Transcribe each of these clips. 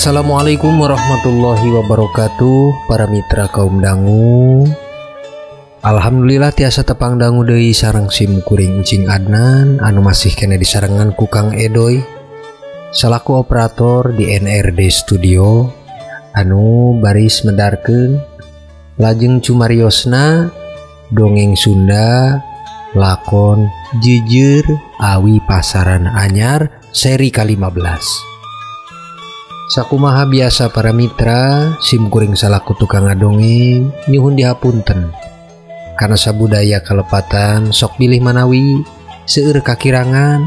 Assalamualaikum warahmatullahi wabarakatuh, para mitra kaum dangu. Alhamdulillah tiasa tepang dangu deui sareng sim kuring Ucing Adnan anu masih kene disarengan ku Kang Edoy salaku operator di NRD Studio anu baris medarkeun lajeng cumariosna dongeng Sunda lakon Jeujeur Awi Pasaran Anyar seri ke-15. Sakumaha biasa para mitra, sim kuring salaku tukang ngadongeng nyuhun dihapunten. Karena sabudaya kalepatan sok bilih manawi seueur kakirangan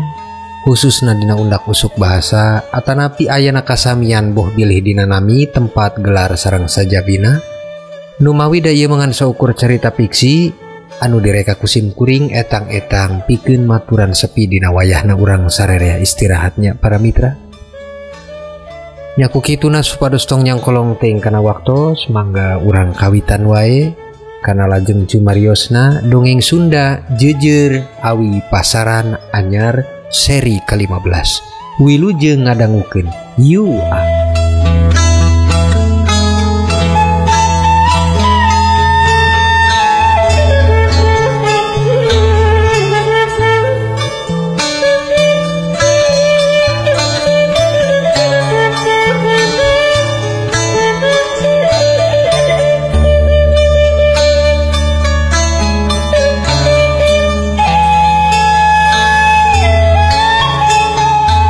khususna dina undak usuk bahasa atanapi ayana kasamian boh bilih dina nami tempat gelar sareng sajabina. Numawi da ieu mangan saukur carita fiksi anu direka ku sim kuring etang-etang pikeun maturan sepi dina wayahna urang sarerea istirahatnya para mitra. Nya ku kituna supados tong nyangkolong teuing kana waktos, mangga urang kawitan wae kana lajeng cumariosna dongeng Sunda Jeujeur Awi Pasaran Anyar seri ke-15. Wilujeng ngadangukeun. Yu ah.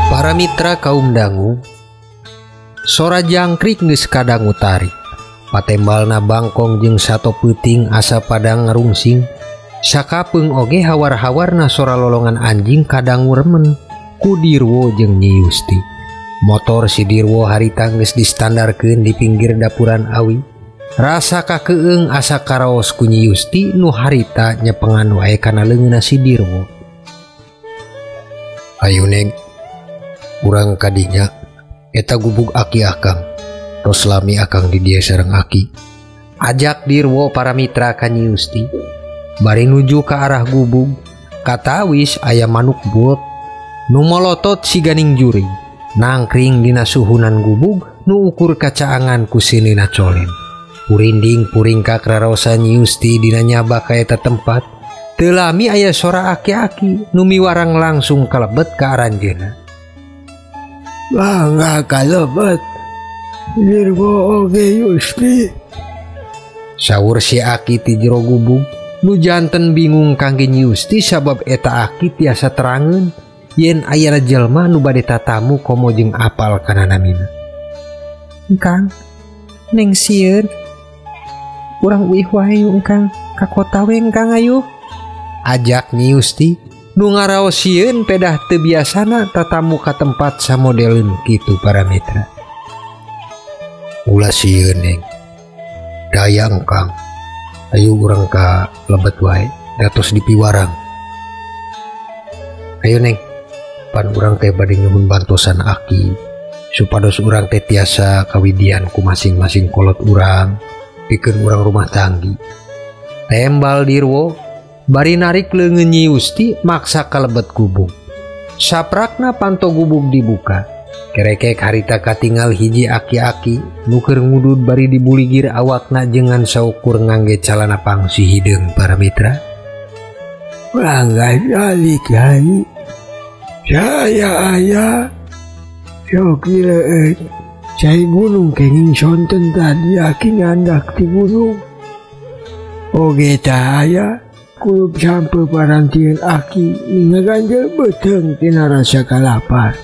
Para mitra kaum dangu, sora jangkrik geus kadangu tarik. Patembalna bangkong jeung sato peuting asa padang ngarungsing. Sakapeung oge hawar-hawarna sora lolongan anjing kadangu remen ku Dirwo jeung Nyi Yusti. Motor si Dirwo harita geus distandarkeun di pinggir dapuran awi. Rasa kakeung asa karaos ku Nyi Yusti nu harita nyepengan wae kana leungeunna si Dirwo. Ayo Neng, urang kadinya eta gubug aki akang tos lami akang di dia sareng aki. Ajak Dirwo para mitra ka Nyi Yusti. Bari nuju ka arah gubug, katawis aya manuk buot nu molotot siganing jurig nangkring dina suhunan gubug nu ukur kacaangan ku sinina colen. Purinding puringkak raraosa Nyi Yusti dina nyaba ka eta tempat. Teu lami aya sora aki-aki nu miwarang langsung kalebet ka aranjeunna. Bangga kalebet Dirwo oge Yusti, saur si aki ti jero gubug nu janten bingung kangge Nyi Yusti sabab eta aki tiasa terangeun yen aya jelema nu bade tatamu komo jeung apal kana namina. Engkang, neng sieun urang uih wae yuk engkang ka kota we engkang ayo, ajak Nyi Yusti nu ngaraos sieun pedah teu biasana tatamu ka tempat samodeleun kitu para mitra. Ulah sieun Neng, daya engkang, ayo urang ka lebet wae datos dipiwarang. Ayo Neng, pan urang teh bade nyuhun bantosan aki supados urang teh tiasa kawidian ku masing-masing kolot urang pikeun urang rumah tanggi. Tembal Dirwo bari narik leungeun Nyi Yusti maksa kalebet gubug. Saprakna panto gubug dibuka. Kerekek harita katingal hiji aki-aki nu keur ngudud bari dibuligir awakna jengan saukur ngangge calana pangsi hideung para mitra. Bangga kali saya aya sok leueut cai gunung kenging sonten tadi aki nyandak ti gunung. Oge tah aya kulub sampe parantieun aki ngaganjel beuteung tina rasa kalapar.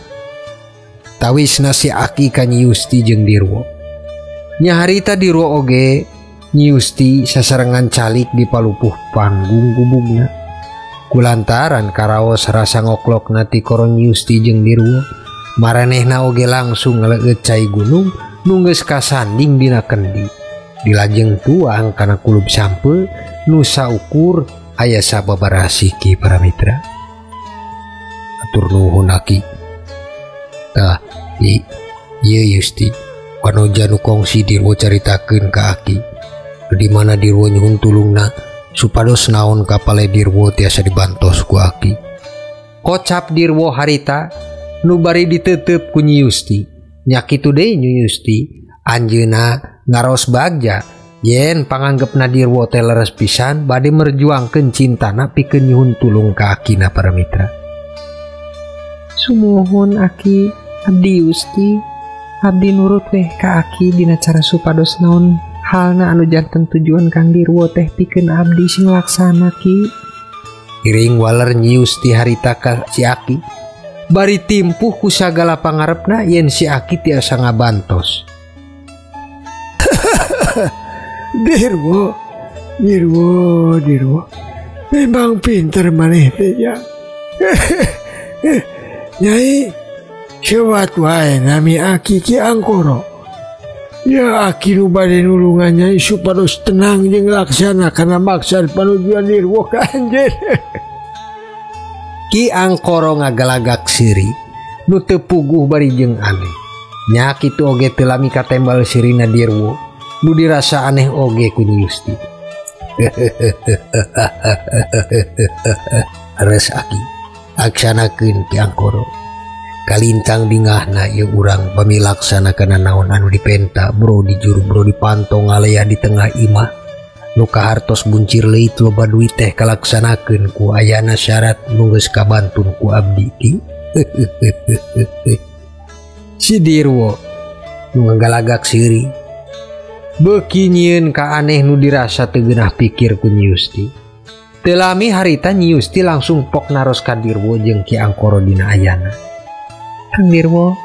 Tawisna si aki ka Nyi Yusti jeung Dirwo. Nya harita Dirwo oge Nyi Yusti sasarengan calik di palupuh panggung gubugna. Kulantaran karaos rasa ngoklokna ti koron Nyi Yusti jeung Dirwo, maranehna oge langsung ngaleueut cai gunung nu geus kasanding dina kendi. Dilajeng tuang kana kulub sampe nu saukur aya sababaraha siki para mitra. Atur nuhun aki. Tah, ieu Yusti, panoja nu kongsi Dirwo caritakeun ka aki. Di mana Dirwo nyuhun tulungna supados naon kapale Dirwo tiasa dibantos ku aki. Kocap Dirwo harita nu bari ditetep ku Nyi Yusti. Nya kitu deui Nyi Yusti anjeunna ngaros bagja yen panganggepna Dirwo teh leres pisan bade merjuangkeun cintana pikeun nyuhun tulung ka akina para mitra. Sumuhun aki, abdi Yusti, abdi nurut weh ka aki dina cara supados naon halna anu janten tujuan Kang Dirwo teh pikeun abdi sing laksana ki. Iring waler Nyi Yusti harita ka si aki. Bari timpuh ku sagala pangarepna yen si aki tiasa ngabantos. Dirwo, Dirwo, Dirwo, memang pinter maneh teh ya. Nyai, sewat wae nami aki Ki Angkoro. Ya aki nu bade nulungan nyai supados tenang jeung laksana kana maksad panujuan Dirwo ka anjeun. Ki Angkoro ngagalagak siri nu teu puguh bari jeung aneh. Nya kitu oge teu lami katembal sirina Dirwo nu dirasa aneh oge ku Nyi Yusti. Res aki aksanakeun Ki Angkoro. Kalintang bingahna ieu urang pamilaksanakeun naon anu dipenta bro di juru bro dipanto ngalea di tengah imah. Nu kahartos buncir leuit loba duit teh kalaksanakeun ku ayana syarat nu geus kabantun ku abdi ki. Si Dirwo nu ngagalagak seuri beuki nyieun ka aneh nu dirasa teu geunah pikir ku Nyi Yusti. Teu lami harita Nyi Yusti langsung pok naros ka Dirwo jeung Ki Angkoro dina ayana. Kang Dirwo,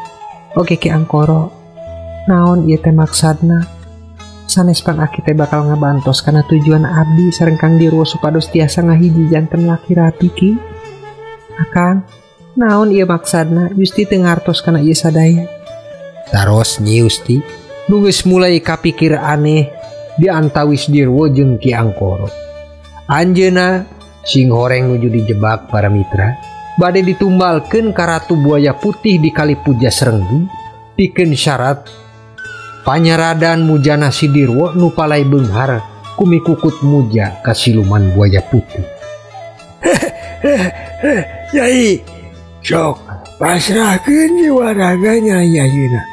oge Ki Angkoro, naon ieu teh maksadna? Sanes pan aki teh bakal ngabantos kana tujuan abdi sareng Kang Dirwo supados tiasa ngahiji janten laki rapi ki. Akang, naon ieu maksadna? Yusti teu ngartos kana ieu sadaya. Taros Nyi Yusti nu geus mulai kapikir aneh diantawis Dirwo jeung Ki Angkoro. Anjeunna sing horeng nuju dijebak para mitra, bade ditumbalkeun ka Ratu Buaya Putih di Kali Puja Srenggi pikeun syarat panyaradan mujana si Dirwo nu palai beunghar kumikukut muja ka siluman buaya putih. Nyai, sok pasrahkeun jiwa raga nyai ayeuna.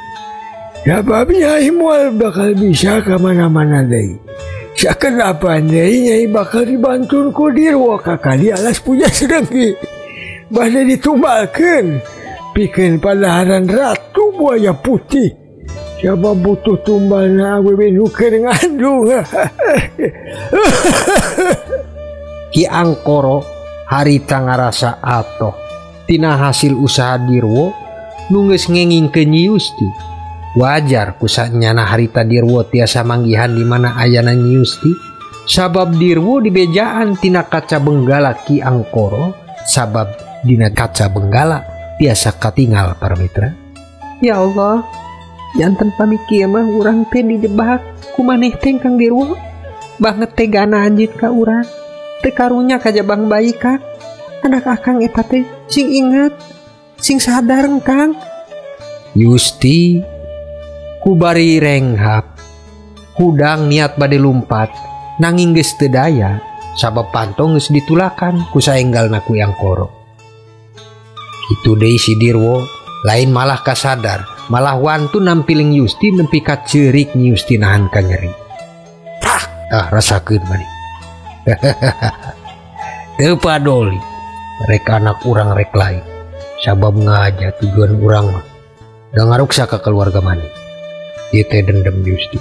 Sabab nyai moal bakal bisa ka mana-mana deui. Sakenapan deui nyai bakal dibantun ku Dirwo ka kali alas Puja Srenggi. Bade ditumbalkeun pikeun padaharan Ratu Buaya Putih. Siapa butuh tumbalna awewe nu keur ngandung. Ki Angkoro harita ngarasa atoh tina hasil usaha Dirwo nu geus ngengingkeun Nyi Yusti. Wajar kusanyana harita Dirwo tiasa manggihan di mana ayana Nyi Yusti, sabab Dirwo dibejaan tina kaca benggala Ki Angkoro, sabab dina kaca benggala tiasa katingal para mitra. Ya Allah, janten pamikir mah urang teh dijebak ku maneh teh Kang Dirwo. Banget tegana anjeun ka urang. Teu karunya ka jabang bayi Kang. Anak akang eta teh sing inget, sing sadar Kang. Yusti kubari renghap, hudang niat bade lumpat, nanging geus teu daya sabab panto geus ditulakan ku saenggalna ku Angkoro. Kitu deui si Dirwo lain malah kasadar, malah wantu nampiling Yusti nempi ka ceurik Nyi Yusti nahan ka nyeri. Tah, tah rasakeun maneh. Teu padoli rek anak urang rek lain. Sabab ngaja tujuan urang mah da ngaruksa ka keluarga maneh. Ieu teh dendam Yusti.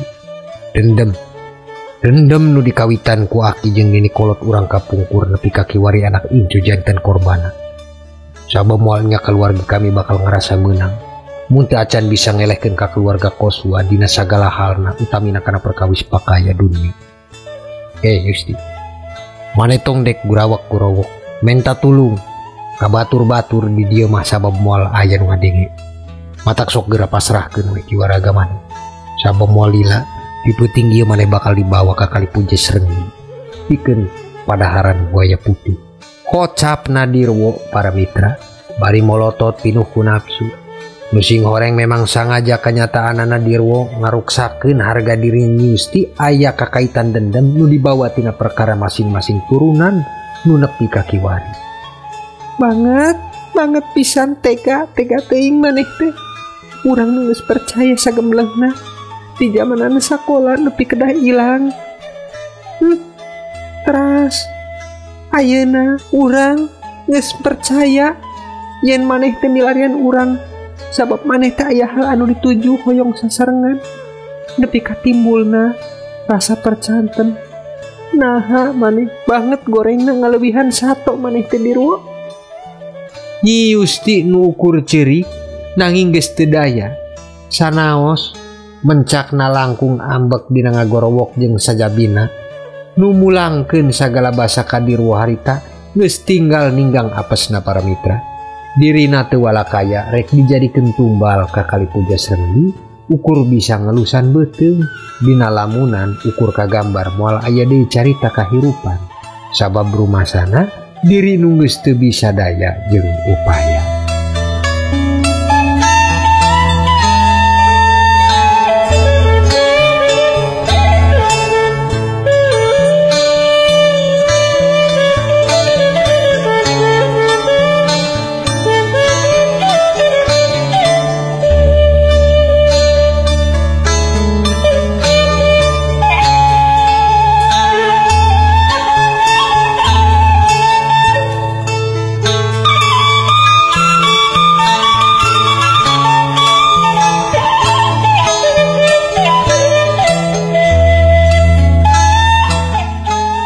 Dendam. Dendam nu dikawitan ku aki jeung nini kolot urang kapungkur nepi ka kiwari anak incu janten korbana. Sabab moalnya keluarga kami bakal ngerasa menang. Mun teu acan bisa ngelehkeun ka keluarga Koswa dina sagala halna utamina kana perkawis pakaya dunia. Yusti, maneh tong dek gurawak gurawok menta tulung ka batur-batur di dieu mah sabab moal aya nu ngadenge. Matak sok geura pasrahkeun we kiwa raga maneh. Sabab moal lila di peuting ieu maneh bakal dibawa ka Kali Puja Srenggi pikeun padaharan buaya putih. Kocap Nadirwo para mitra bari molotot pinuh ku nafsu. Nu sing horeng memang sangaja kenyataan Nadirwo ngaruksakeun harga diri Nyi Yusti aya kakaitan dendam nu dibawa tina perkara masing-masing turunan nu nepi ka kiwari. Banget, banget pisan tega, tega teuing maneh teh. Urang nu geus percaya sagemblengna di zamanana sakola nepi kedah ilang. Teras ayeuna urang geus percaya yen maneh teh milarian urang sabab maneh teh aya hal anu dituju hoyong sasarengan nepi ka timbulna rasa percanten. Naha maneh banget gorengna ngalebihan sato maneh teh Dirwo. Nyi Yusti nu ukur ceurik nanging geus teu daya sanaos mencakna langkung ambek dina ngagorowok jeung sajabina nu mulangkeun sagala basa ka Dirwo harita geus tinggal ninggang apesna para mitra. Dirina teu walakaya rek dijadikeun tumbal ka Kali Puja Srenggi ukur bisa ngelusan beuteung dina lamunan ukur kagambar moal aya deui carita kahirupan sabab rumasana diri nu geus teu bisa daya jeung upaya.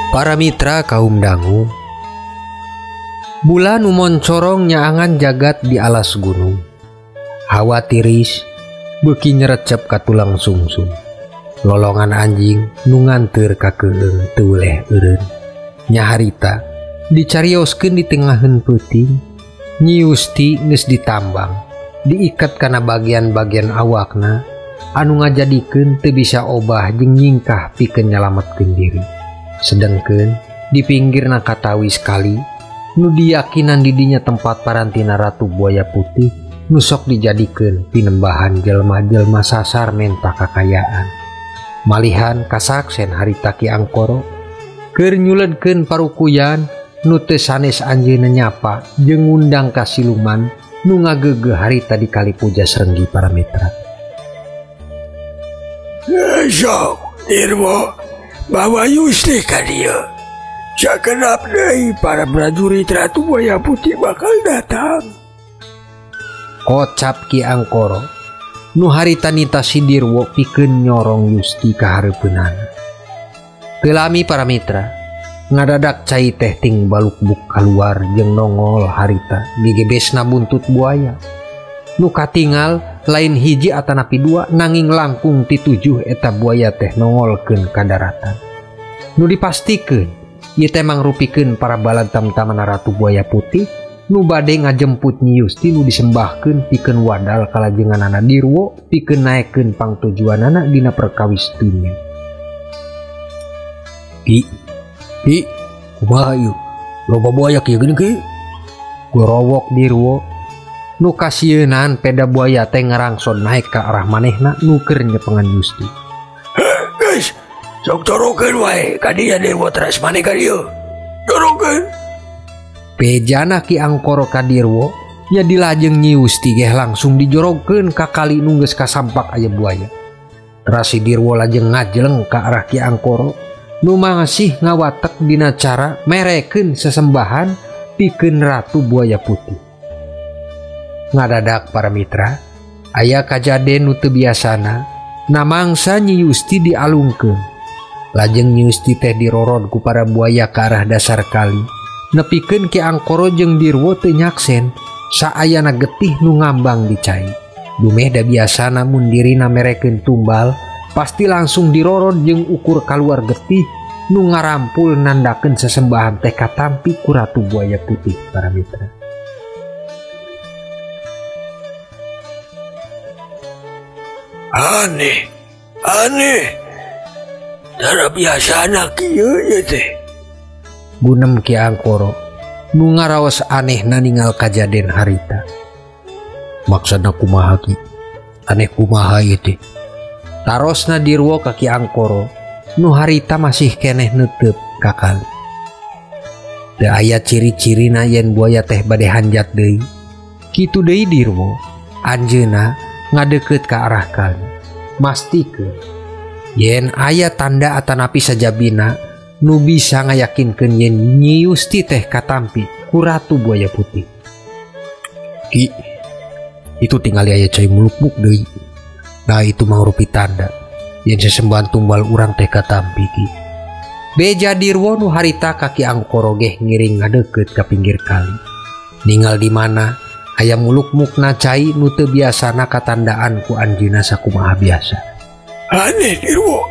Para mitra kaum dangu, bulan umoncorong nyaangan jagat di alas gunung. Hawa tiris beuki nyerecep ka tulang sungsum. Lolongan anjing nu nganteur ka keueung teu weleh eureun. Nyaharita dicarioskeun di tengaheun peuting, Nyi Yusti geus ditambang, diikat kana bagian-bagian awakna anu ngajadikeun teu bisa obah jeung nyingkah pikeun nyalametkeun diri. Sedengkeun di pinggirna katawis kali nu diyakinan didinya tempat parantina Ratu Buaya Putih nu sok dijadikeun pinembahan jelma-jelma sasar menta kakayaan. Malihan kasaksen harita Ki Angkoro keur nyuledkeun parukuyan nu teu sanes anjeunna nyapa jeung ngundang ka siluman nu ngageugeuh harita di Kali Puja Srenggi para mitra. Sok Dirwo bawa Yusti ka dieu. Sakedap deui para prajurit Ratu Buaya Putih bakal datang. Kocap Ki Angkoro nu harita nita si Dirwo pikeun nyorong Yusti ka hareupeunana. Teu lami para mitra, ngadadak cai teh ting balukbuk kaluar jeung nongol harita gegebesna buntut buaya. Nu katingal lain hiji atanapi dua nanging langkung ti tujuh eta buaya teh nongolkeun ka daratan. Nu dipastikeun ieu teh mangrupikeun para balad tamtamana Ratu Buaya Putih nu bade ngajemput Nyi Yusti nu disembahkeun pikeun wadal kalajenganana Dirwo pikeun naekeun pangtujuanana dina perkawis dunya. Ki, ki, kumaha ieu? Loba buaya kieu geuning ki? Gorowok Dirwo nu kasieunan peda buaya teh ngarangsod naek ka arah manehna nu keur nyepengan Yusti. Geus, sok corokeun wae ka dieu Dirwo teras maneh ka dieu. Corokeun. Bejana Ki Angkoro ka Dirwo nya dilajeng Nyi Yusti geh langsung dijorogkeun ka kali nu geus kasampak aya buaya. Teras si Dirwo lajeng ngajeleng ka arah Ki Angkoro nu masih ngawatek dina cara merekeun sesembahan pikeun Ratu Buaya Putih. Ngadadak para mitra, aya kajaden nu teu biasana, namangsa Nyi Yusti dialungkeun. Lajeng Nyi Yusti teh dirorod ku para buaya ka arah dasar kali. Nepikeun Ki Angkoro jeung Dirwo teu nyaksen, saayana getih nu ngambang di cai. Dumeh da biasana mun dirina merekeun tumbal, pasti langsung dirorod jeung ukur kaluar getih nu ngarampul nandakeun sesembahan teh katampi ku Ratu Buaya Putih para mitra. Aneh, aneh. Tara biasana kieu ieu teh. Gunem Ki Angkoro nu ngaraos anehna ningal kajaden harita. Maksudna kumaha Ki? Aneh kumaha ieu teh? Tarosna Dirwo ka Ki Angkoro nu harita masih keneh neuteup ka kali. Teu aya ciri-cirina yen buaya teh bade hanjat deui. Kitu deui Dirwo, anjeunna ngadeukeut ka arah kali. Mastikeun yen aya tanda atanapi sajabina nu bisa ngayakinkeun yen Nyi Yusti teh katampi ku Ratu Buaya Putih. Ki, itu tingali aya cai muluk-muk deui. Nah itu mangrupi tanda yen sesembahan tumbal urang teh katampi ki. Beja Dirwo nu harita ka Ki Angkoro geh ngiring ngadeukeut ka pinggir kali. Ningal di mana aya muluk-mukna cai nu teu biasana katandaan ku anjeunna sakumaha biasa. Aneh Dirwo,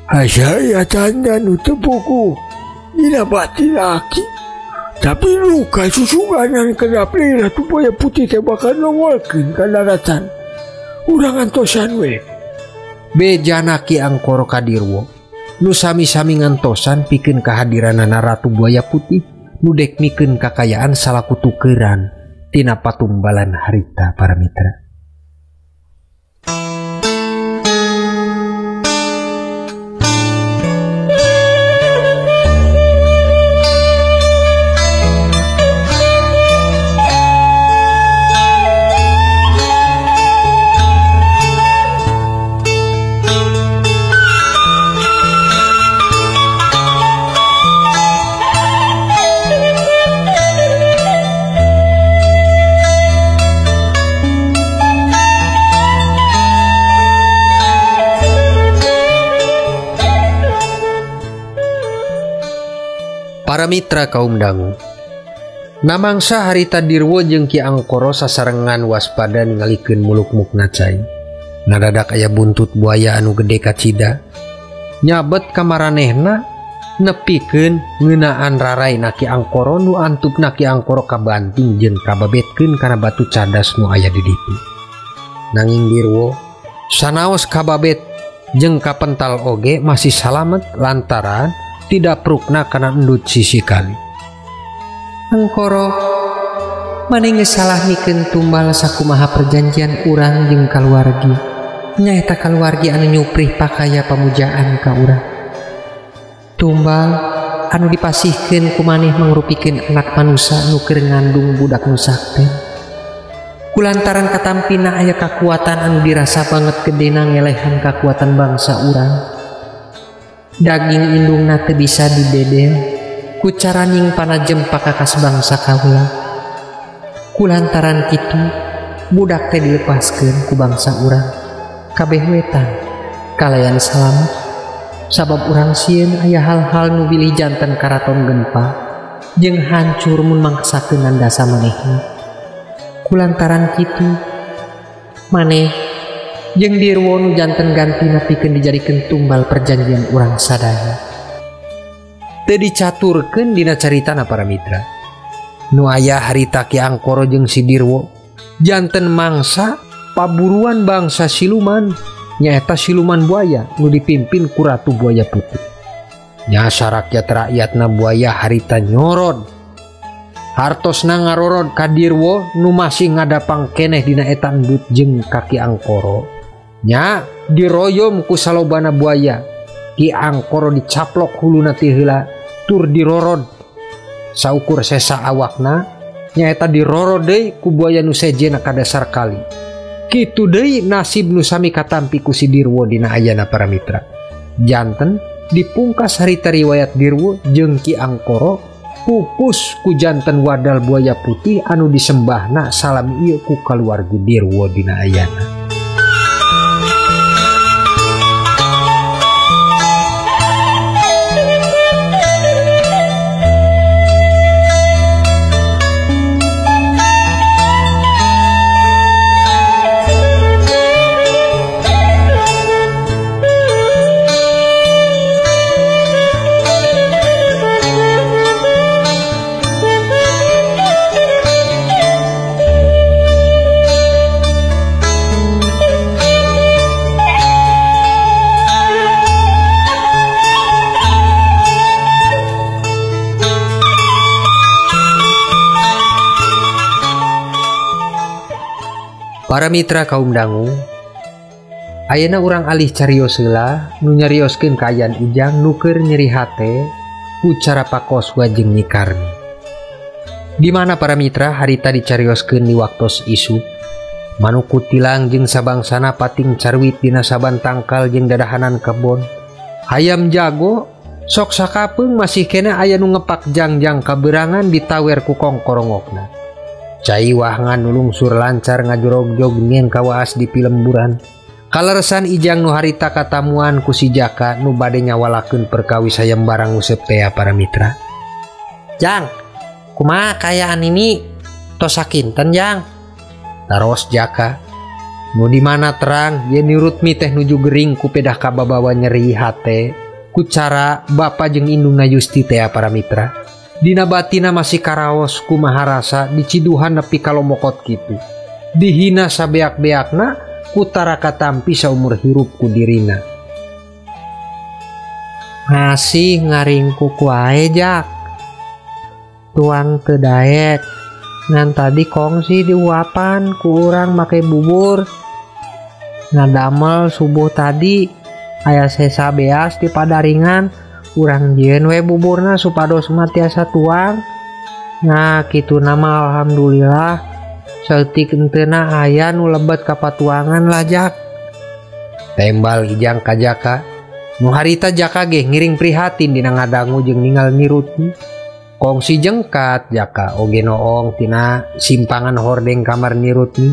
asa aya tanda nu teu puguh dina batin aki. Tapi luka susuganan kedap Ratu Buaya Putih teh bakal nongolkeun ka daratan. Urang antosan we. Bejana Ki Angkoro ka Dirwo nu sami-sami ngantosan pikeun kehadiranana Ratu Buaya Putih nu dek mikeun kakayaan salaku tukeran tina patumbalan harita para mitra. Para mitra kaum dangu, namangsa harita Dirwo jeung Ki Angkoro sasarengan waspada ningalikeun muluk-mukna cai. Nadadak aya buntut buaya anu gede kacida nyabet ka maranehna nepikeun ngeunaan raraina Ki Angkoro nu antupna Ki Angkoro kabanting jeung kababetkeun kana batu cadas nu aya di ditu. Nanging Dirwo sanaos kababet jeung kapental oge masih salamet lantaran tidak prukna kana endut sisi kali. Angkoro, maneh geus salah mikeun tumbal sakumaha perjanjian urang jeung kaluargi. Nyaeta kaluargi anu nyuprih pakaya pamujaan ka urang. Tumbal anu dipasihkeun ku maneh mangrupikeun anak manusa nu keur ngandung budak nu sakti. Kulantaran katampina aya kakuatan anu dirasa banget gedena ngelehan kakuatan bangsa urang. Daging indungna teu bisa didedel ku caraning panajem pakakas bangsa kaula. Kulantaran kitu budak teh dilepaskeun ku bangsa urang kabeh wetan kalayan salamet sabab urang sieun aya hal-hal nu bilih janten karaton gempa jeung hancur mun mangsakeun nandasa manehna. Kulantaran kitu maneh jeung Dirwo nu janten gantina pikeun dijadikeun tumbal perjanjian urang sadaya. Teu dicaturkeun dina caritana para mitra. Nu aya harita Ki Angkoro jeung si Dirwo janten mangsa paburuan bangsa siluman, nyaeta siluman buaya nu dipimpin ku Ratu Buaya Putih. Nyasa rakyat-rakyatna buaya harita nyorod. Hartosna ngarorod ka Dirwo nu masih ngadapang keneh dina eta endut jeung ka Ki Angkoro. Nya diroyom ku salobana buaya. Ki Angkoro dicaplok huluna ti heula tur dirorod. Saukur sesa awakna nyaeta dirorod deui ku buaya nu sejena ka dasar kali. Kitu deui nasib nu sami katampi ku si Dirwo dina ayana para mitra. Janten dipungkas harita riwayat Dirwo jeung Ki Angkoro pupus ku janten wadal buaya putih anu disembahna salam ieu ku kaluargi Dirwo dina ayana. Para mitra kaum dangu, ayeuna urang alih carios heula nu nyarioskeun kaayaan Ujang nu keur nyeri hate ku cara Pakoswa jeung Nyi Karmi. Di mana para mitra harita dicarioskeun di waktos isuk, Manuk kutilang jeung sabangsana pating carwit dina saban tangkal jeung dadahanan kebon. Hayam jago sok sakapeung masih kena aya nu ngepak jangjang kaberangan ditawer ku kongkorongokna. Cai wahangan nu lungsur lancar ngajorogjog nyen kawaas di pilemburan. Kaleresan Ijang nu harita katamuan ku si Jaka nu bade nyawalakeun perkawis hayam barang nguseup tea para mitra. Jang, kumaha kayaan ini tos sakinten Jang? Taros Jaka. Nu di mana terang yen Nirutmi teh nuju gering ku pedah kababawa nyeri hate ku cara bapa jeung indungna Yusti tea para mitra. Dina batina masih karaos kumaha rasa diciduhan nepi ka lomokot kitu. Dihina sabeak-beakna ku tara katampi saumur hirup ku dirina. Masih ngaringkuk wae Jak. Tuang teu daek. Ngan tadi kongsi diuapan ku urang make bubur. Ngadamel subuh tadi aya sesa beas di padaringan, urang jieun we buburna supados mah tiasa tuang. Nah kitu nama alhamdulillah saeutik enteuna aya nu lebet ka patuangan lah Jak. Tembal Ijang ka Jaka. Nu harita Jaka ge ngiring prihatin dina ngadangu jeung ningal Nirutmi. Kongsi jengkat Jaka oge noong tina simpangan hordeng kamar Nirutmi.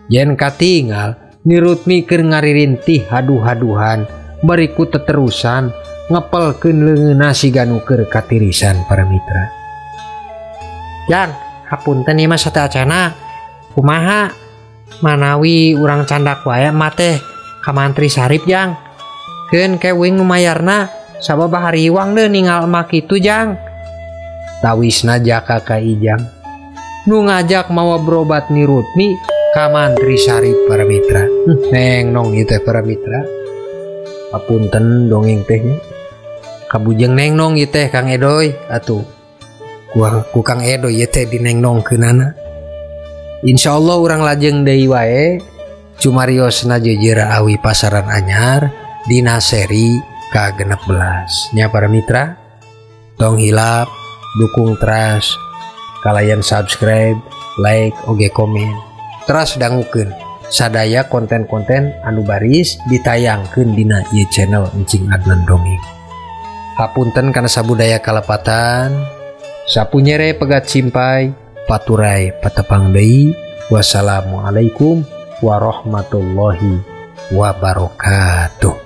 Yen katingal Nirutmi keur ngaririntih haduh-haduhan bariku teterusan ngepelkeun leungeunna siga nu keur katirisan para mitra. Jang, hapunten ieu mah sateuacanna. Kumaha manawi urang candak wae mah teh ka Mantri Sarip Jang. Keun ke uing nu mayarna sabab hariwang deui ningal emak kitu Jang. Tawisna Jaka ka Ijang nu ngajak mawa berobat Nirutmi ka Mantri Sarip para mitra. Neng nong ieu teh para mitra. Apunten dongeng teh nya. Kabujeng neng nong ieu teh Kang Edoy atuh. Ku Kang Edoy ieu teh dinengnongkeunana. Insyaallah urang lajeng deui wae cumariosna jeujeur awi pasaran anyar dina seri ka-16 nya para mitra. Tong hilap dukung teras kalayan subscribe, like, oge komen. Teras dangukeun sadaya konten-konten anu baris ditayangkeun dina ieu channel Encing Adnan Dongeng. Hapunten kana sabudaya kalepatan, sapunyere pegat simpai, paturai patepang deui. Wassalamualaikum warahmatullahi wabarakatuh.